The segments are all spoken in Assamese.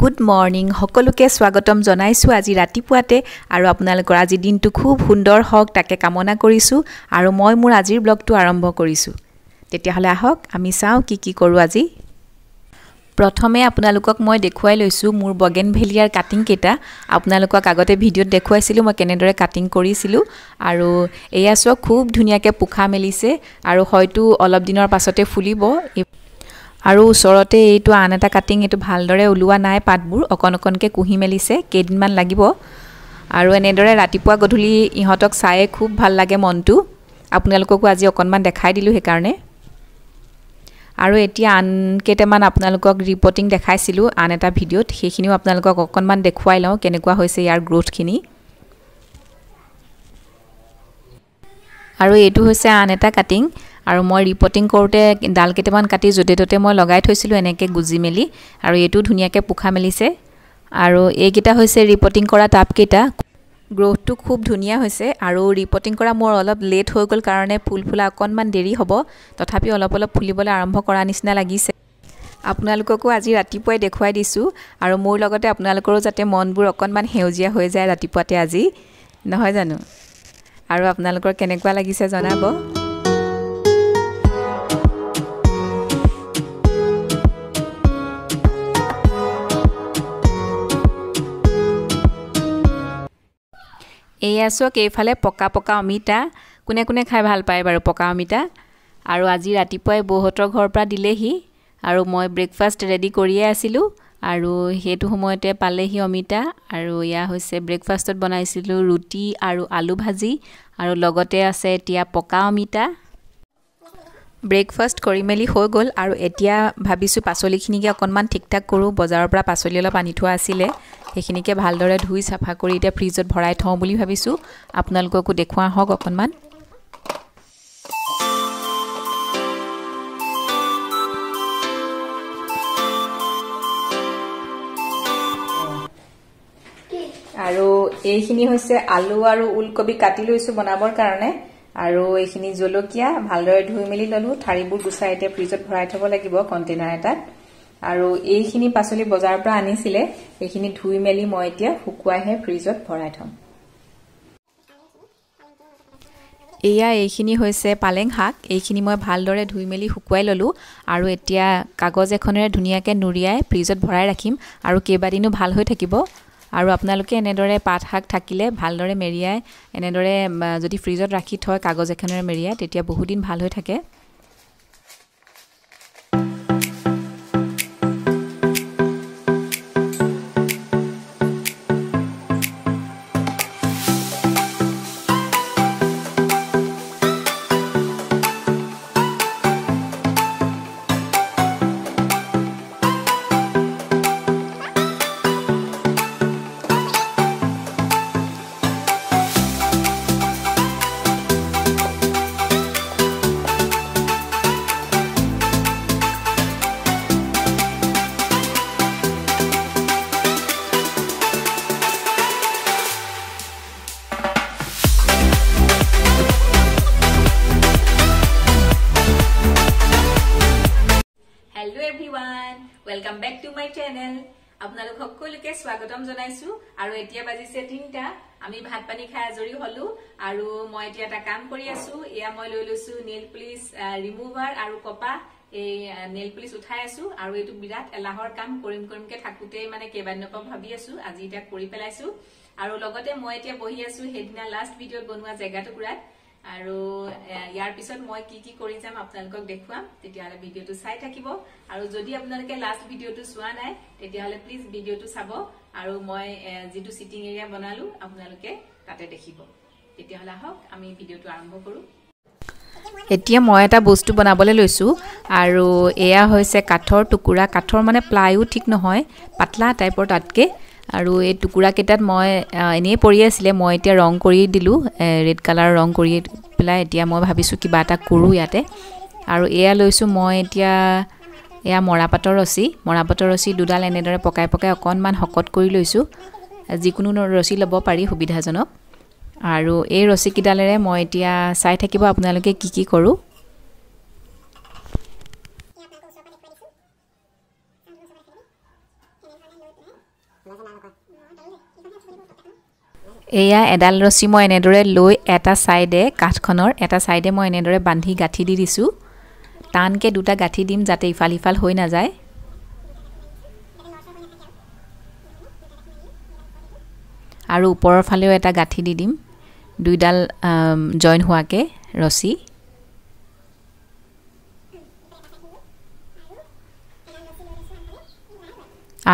গুড মৰ্ণিং সকলোকে স্বাগতম জনাইছোঁ আজি ৰাতিপুৱাতে আৰু আপোনালোকৰ আজি দিনটো খুব সুন্দৰ হওক তাকে কামনা কৰিছোঁ আৰু মই মোৰ আজিৰ ব্লগটো আৰম্ভ কৰিছোঁ। তেতিয়াহ'লে আহক আমি চাওঁ কি কি কৰোঁ আজি। প্ৰথমে আপোনালোকক মই দেখুৱাই লৈছোঁ মোৰ বগেনভেলিয়াৰ কাটিংকেইটা। আপোনালোকক আগতে ভিডিঅ'ত দেখুৱাইছিলোঁ মই কেনেদৰে কাটিং কৰিছিলোঁ আৰু এয়া চাওক খুব ধুনীয়াকৈ পোখা মেলিছে আৰু হয়তো অলপ দিনৰ পাছতে ফুলিব। আৰু ওচৰতে এইটো আন এটা কাটিং, এইটো ভালদৰে ওলোৱা নাই, পাতবোৰ অকণ অকণকৈ কুহি মেলিছে, কেইদিনমান লাগিব। আৰু এনেদৰে ৰাতিপুৱা গধূলি ইহঁতক চায়ে খুব ভাল লাগে মনটো। আপোনালোককো আজি অকণমান দেখাই দিলোঁ সেইকাৰণে। আৰু এতিয়া আন কেইটামান আপোনালোকক ৰিপৰ্টিং দেখাইছিলোঁ আন এটা ভিডিঅ'ত, সেইখিনিও আপোনালোকক অকণমান দেখুৱাই লওঁ কেনেকুৱা হৈছে ইয়াৰ গ্ৰ'থখিনি। আৰু এইটো হৈছে আন এটা কাটিং আৰু মই ৰিপৰ্টিং কৰোঁতে ডাল কেইটামান কাটি য'তে ত'তে মই লগাই থৈছিলোঁ এনেকৈ গুজি মেলি আৰু এইটো ধুনীয়াকৈ পোখা মেলিছে। আৰু এইকেইটা হৈছে ৰিপৰ্টিং কৰা টাবকেইটা। গ্ৰ'থটো খুব ধুনীয়া হৈছে আৰু ৰিপৰ্টিং কৰা মোৰ অলপ লেট হৈ গ'ল কাৰণে ফুল ফুলা অকণমান দেৰি হ'ব, তথাপি অলপ অলপ ফুলিবলৈ আৰম্ভ কৰা নিচিনা লাগিছে। আপোনালোককো আজি ৰাতিপুৱাই দেখুৱাই দিছোঁ আৰু মোৰ লগতে আপোনালোকৰো যাতে মনবোৰ অকণমান সেউজীয়া হৈ যায় ৰাতিপুৱাতে আজি, নহয় জানো? আৰু আপোনালোকৰ কেনেকুৱা লাগিছে জনাব। এয়া চাওক এইফালে পকা পকা অমিতা, কোনে কোনে খাই ভাল পায় বাৰু পকা অমিতা? আৰু আজি ৰাতিপুৱাই বৌহঁতৰ ঘৰৰ পৰা দিলেহি আৰু মই ব্ৰেকফাষ্ট ৰেডি কৰিয়ে আছিলোঁ আৰু সেইটো সময়তে পালেহি অমিতা। আৰু এয়া হৈছে ব্ৰেকফাষ্টত বনাইছিলোঁ ৰুটি আৰু আলু ভাজি আৰু লগতে আছে এতিয়া পকা অমিতা। ব্ৰেকফাষ্ট কৰি মেলি হৈ গ'ল আৰু এতিয়া ভাবিছোঁ পাচলিখিনিকে অকণমান ঠিক ঠাক কৰোঁ। বজাৰৰ পৰা পাচলি অলপ আনি থোৱা আছিলে, সেইখিনিকে ভালদৰে ধুই চাফা কৰি এতিয়া ফ্ৰিজত ভৰাই থওঁ বুলি ভাবিছোঁ। আপোনালোককো দেখুওৱা হওক অকণমান। আৰু এইখিনি হৈছে আলু আৰু ওলকবি কাটি লৈছোঁ বনাবৰ কাৰণে। আৰু এইখিনি জলকীয়া ভালদৰে ধুই মেলি ল'লোঁ, ঠাৰিবোৰ গুচাই এতিয়া ফ্ৰিজত ভৰাই থ'ব লাগিব কণ্টেইনাৰ এটাত। আৰু এইখিনি পাচলি বজাৰৰ পৰা আনিছিলে, এইখিনি ধুই মেলি মই এতিয়া শুকুৱাইহে ফ্ৰিজত ভৰাই থ'ম। এয়া এইখিনি হৈছে পালেং শাক, এইখিনি মই ভালদৰে ধুই মেলি শুকুৱাই ল'লোঁ আৰু এতিয়া কাগজ এখনেৰে ধুনীয়াকৈ নুৰিয়াই ফ্ৰিজত ভৰাই ৰাখিম আৰু কেইবাদিনো ভাল হৈ থাকিব। আৰু আপোনালোকে এনেদৰে পাত শাক থাকিলে ভালদৰে মেৰিয়াই এনেদৰে যদি ফ্ৰিজত ৰাখি থয় কাগজ এখনেৰে মেৰিয়াই, তেতিয়া বহুদিন ভাল হৈ থাকে। Welcome back to my channel. আপোনালোক সকলোকে স্বাগতম জনাইছোঁ। আৰু এতিয়া বাজিছে 3টা, আমি ভাত পানী খাই আজৰি হলো আৰু মই এতিয়া এটা কাম কৰি আছো। এয়া মই লৈ লৈছো নেইল পলিচ ৰিমুভাৰ আৰু কপা, এই নেইল পলিচ উঠাই আছো। আৰু এইটো বিৰাট এলাহৰ কাম, কৰিম কৰিমকে থাকোঁতেই মানে কেইবাদিনৰ পৰা ভাবি আছো, আজি এতিয়া কৰি পেলাইছো। আৰু লগতে মই এতিয়া বহি আছো সেইদিনা লাষ্ট ভিডিঅ'ত বনোৱা জেগা টুকুৰাত। আৰু ইয়াৰ পিছত মই কি কি কৰি যাম আপোনালোকক দেখুৱাম, তেতিয়াহ'লে ভিডিঅ'টো চাই থাকিব। আৰু যদি আপোনালোকে লাষ্ট ভিডিঅ'টো চোৱা নাই তেতিয়াহ'লে প্লিজ ভিডিঅ'টো চাব আৰু মই যিটো চিটিং এৰিয়া বনালো আপোনালোকে তাতে দেখিব। তেতিয়াহ'লে আহক আমি ভিডিঅ'টো আৰম্ভ কৰোঁ। এতিয়া মই এটা বস্তু বনাবলৈ লৈছোঁ আৰু এয়া হৈছে কাঠৰ টুকুৰা। কাঠৰ মানে প্লাইও ঠিক নহয়, পাতলা টাইপৰ তাতকৈ। আৰু এই টুকুৰাকেইটাত মই এনেই পৰি আছিলে, মই এতিয়া ৰং কৰি দিলোঁ, ৰেড কালাৰৰ ৰং কৰি পেলাই এতিয়া মই ভাবিছোঁ কিবা এটা কৰোঁ ইয়াতে। আৰু এয়া লৈছোঁ মই এতিয়া, এয়া মৰাপাটৰ ৰছী। মৰাপাটৰ ৰছী দুডাল এনেদৰে পকাই পকাই অকণমান শকত কৰি লৈছোঁ, যিকোনো ৰছী ল'ব পাৰি সুবিধাজনক। আৰু এই ৰছীকেইডালেৰে মই এতিয়া চাই থাকিব আপোনালোকে কি কি কৰোঁ। এয়া এডাল ৰছী মই এনেদৰে লৈ এটা ছাইডে কাঠখনৰ এটা ছাইডে মই এনেদৰে বান্ধি গাঁঠি দি দিছোঁ। টানকৈ দুটা গাঁঠি দিম যাতে ইফাল সিফাল হৈ নাযায়। আৰু ওপৰৰ ফালেও এটা গাঁঠি দি দিম, দুইডাল জইন হোৱাকৈ ৰছী।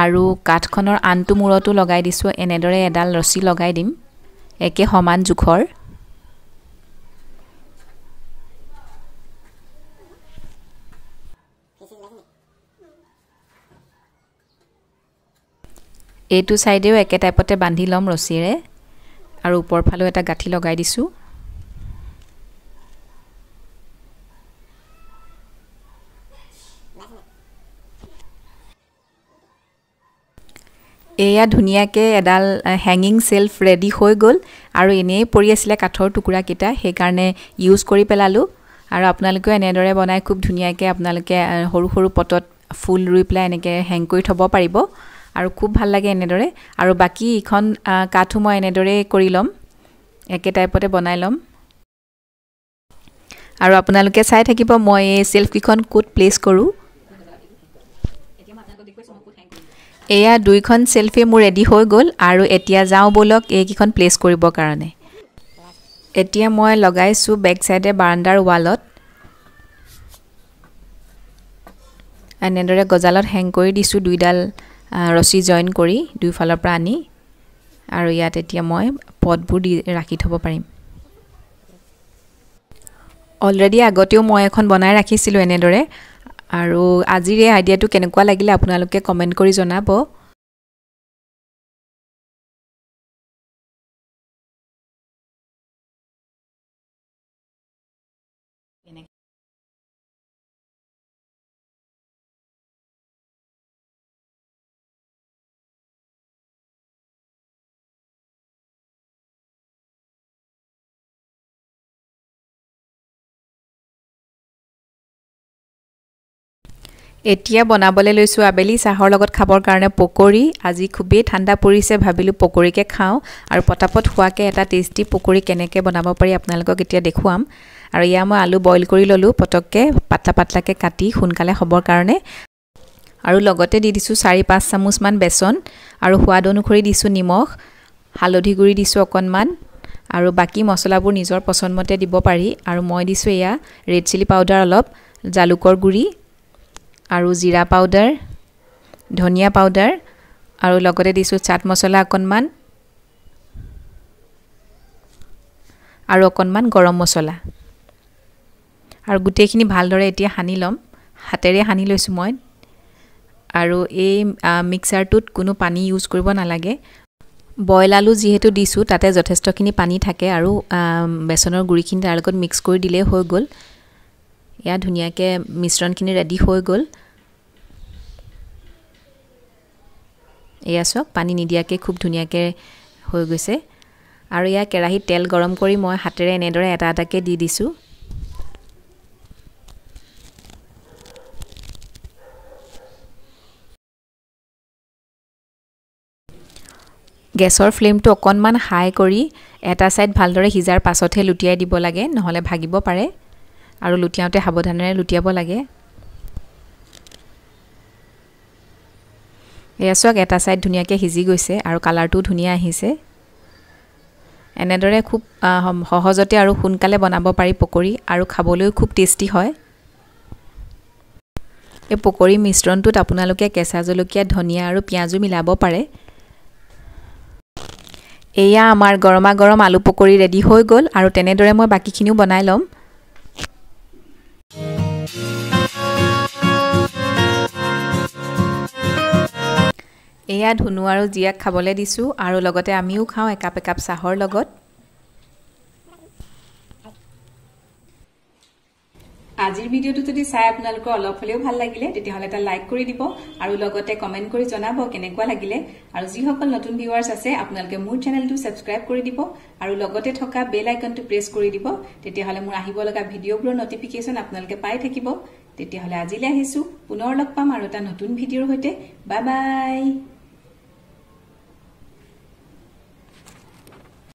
আৰু কাঠখনৰ আনটো মূৰতো লগাই দিছোঁ, এনেদৰে এডাল ৰছী লগাই দিম একে সমান জোখৰ। এইটো ছাইডেও একে টাইপতে বান্ধি ল'ম ৰছীৰে আৰু ওপৰ ফালেও এটা গাঁঠি লগাই দিছোঁ। এয়া ধুনীয়াকৈ এডাল হেঙিং চেল্ফ ৰেডি হৈ গ'ল। আৰু এনেই পৰি আছিলে কাঠৰ টুকুৰাকেইটা, সেইকাৰণে ইউজ কৰি পেলালোঁ। আৰু আপোনালোকেও এনেদৰে বনাই খুব ধুনীয়াকৈ আপোনালোকে সৰু সৰু পটত ফুল ৰুই পেলাই এনেকৈ হেং কৰি থ'ব পাৰিব আৰু খুব ভাল লাগে এনেদৰে। আৰু বাকী ইখন কাঠো মই এনেদৰেই কৰি ল'ম, একে টাইপতে বনাই ল'ম। আৰু আপোনালোকে চাই থাকিব মই এই চেল্ফকেইখন ক'ত প্লেচ কৰোঁ। এয়া দুইখন চেল্ফে মোৰ ৰেডি হৈ গ'ল। আৰু এতিয়া যাওঁ ব'লক এইকেইখন প্লেচ কৰিবৰ কাৰণে। এতিয়া মই লগাইছোঁ বেক চাইডে বাৰাণ্ডাৰ ৱালত, এনেদৰে গজালত হেং কৰি দিছোঁ দুইডাল ৰছী জইন কৰি দুইফালৰ পৰা আনি। আৰু ইয়াত এতিয়া মই পটবোৰ দি ৰাখি থ'ব পাৰিম। অলৰেডি আগতেও মই এখন বনাই ৰাখিছিলোঁ এনেদৰে। আৰু আজিৰ এই আইডিয়াটো কেনেকুৱা লাগিলে আপোনালোকে কমেণ্ট কৰি জনাব। এতিয়া বনাবলৈ লৈছোঁ আবেলি চাহৰ লগত খাবৰ কাৰণে পকৰি। আজি খুবেই ঠাণ্ডা পৰিছে, ভাবিলোঁ পকৰিকে খাওঁ আৰু পটাপট হোৱাকৈ এটা টেষ্টি পকৰি কেনেকৈ বনাব পাৰি আপোনালোকক এতিয়া দেখুৱাম। আৰু এয়া মই আলু বইল কৰি ল'লোঁ পটককৈ পাতলা পাতলাকৈ কাটি সোনকালে হ'বৰ কাৰণে। আৰু লগতে দি দিছোঁ 4-5 চামুচমান বেচন আৰু সোৱাদ অনুসৰি দিছোঁ নিমখ, হালধি গুড়ি দিছোঁ অকণমান আৰু বাকী মছলাবোৰ নিজৰ পচন্দমতে দিব পাৰি। আৰু মই দিছোঁ এয়া ৰেড চিলি পাউডাৰ অলপ, জালুকৰ গুড়ি আৰু জিৰা পাউডাৰ, ধনিয়া পাউডাৰ আৰু লগতে দিছোঁ চাট মছলা অকণমান আৰু অকণমান গৰম মছলা। আৰু গোটেইখিনি ভালদৰে এতিয়া সানি ল'ম, হাতেৰে সানি লৈছোঁ মই। আৰু এই মিক্সাৰটোত কোনো পানী ইউজ কৰিব নালাগে। বইল আলু যিহেতু দিছোঁ তাতে যথেষ্টখিনি পানী থাকে আৰু বেচনৰ গুড়িখিনি তাৰ লগত মিক্স কৰি দিলেই হৈ গ'ল। এয়া ধুনীয়াকৈ মিশ্ৰণখিনি ৰেডি হৈ গ'ল। এয়া চাওক পানী নিদিয়াকৈ খুব ধুনীয়াকৈ হৈ গৈছে। আৰু এয়া কেৰাহীত তেল গৰম কৰি মই হাতেৰে এনেদৰে এটা এটাকৈ দি দিছোঁ। গেছৰ ফ্লেমটো অকণমান হাই কৰি এটা ছাইড ভালদৰে সিজাৰ পাছতহে লুটিয়াই দিব লাগে, নহ'লে ভাগিব পাৰে। আৰু লুটিয়াওঁতে সাৱধানেৰে লুটিয়াব লাগে। এয়া চাওক এটা ছাইড ধুনীয়াকৈ সিজি গৈছে আৰু কালাৰটোও ধুনীয়া আহিছে। এনেদৰে খুব সহজতে আৰু সোনকালে বনাব পাৰি পকৰি আৰু খাবলৈও খুব টেষ্টি হয়। এই পকৰি মিশ্ৰণটোত আপোনালোকে কেঁচা জলকীয়া, ধনিয়া আৰু পিঁয়াজো মিলাব পাৰে। এয়া আমাৰ গৰমা গৰম আলু পকৰি ৰেডি হৈ গ'ল। আৰু তেনেদৰে মই বাকীখিনিও বনাই ল'ম। এয়া ধুনু আৰু জীয়াক খাবলৈ দিছোঁ আৰু লগতে আমিও খাওঁ একাপ একাপ চাহৰ লগত। আজিৰ ভিডিঅ'টো যদি চাই আপোনালোকৰ অলপ হ'লেও ভাল লাগিলে তেতিয়াহ'লে এটা লাইক কৰি দিব আৰু লগতে কমেণ্ট কৰি জনাব কেনেকুৱা লাগিলে। আৰু যিসকল নতুন ভিউৱাৰ্ছ আছে আপোনালোকে মোৰ চেনেলটো ছাবস্ক্ৰাইব কৰি দিব আৰু লগতে থকা বেল আইকনটো প্ৰেছ কৰি দিব, তেতিয়াহ'লে মোৰ আহিব লগা ভিডিঅ'বোৰৰ নটিফিকেশ্যন আপোনালোকে পাই থাকিব। তেতিয়াহ'লে আজিলৈ আহিছোঁ, পুনৰ লগ পাম আৰু এটা নতুন ভিডিঅ'ৰ সৈতে। Bye bye.